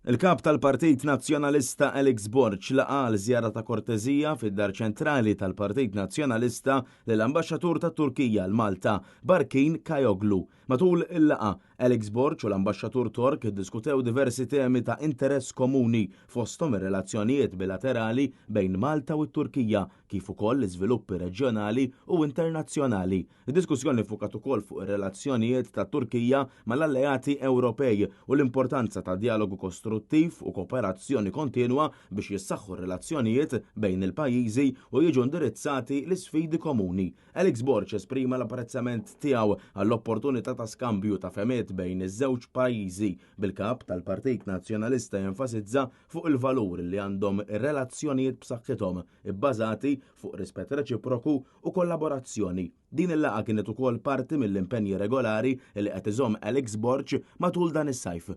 Il-Kap tal-Partit Nazzjonalista Alex Borg laqa' għal żjara ta' korteżija fid-Dar Ċentrali tal-Partit Nazzjonalista lill-Ambaxxatur tat-Turkija għal Malta, Barkin Kayoglu. Matul il-laqgħa, Alex Borg u l-Ambaxxatur Tork iddiskutew diversi temi ta' interess komuni fosthom ir-relazzjonijiet bilaterali bejn Malta u t-Turkija kif ukoll l-iżviluppi reġjonali u internazzjonali. Id-diskussjoni ffukat ukoll fuq ir-relazzjonijiet tat-Turkija mal-alleati Ewropej u l-importanza ta' djalogu kostruttiv u kooperazzjoni kontinwa biex jissaħħu r-relazzjonijiet bejn il-pajjiżi u jiġu indirizzati l-isfidi komuni. Alex Borg esprima l-apprezzament tiegħu għall-opportunità ta' skambju ta' fehmiet bejn iż-żewġ pajjiżi, bil-Kap tal-Partit Nazzjonalista jenfasizza fuq il-valur li għandhom ir-relazzjonijiet b'saħħithom ibbażati fuq rispett reċiproku u kollaborazzjoni. Din il-laqgħa kienet ukoll parti mill-impenji regolari li qed iżomm Alex Borg matul dan is-sajf.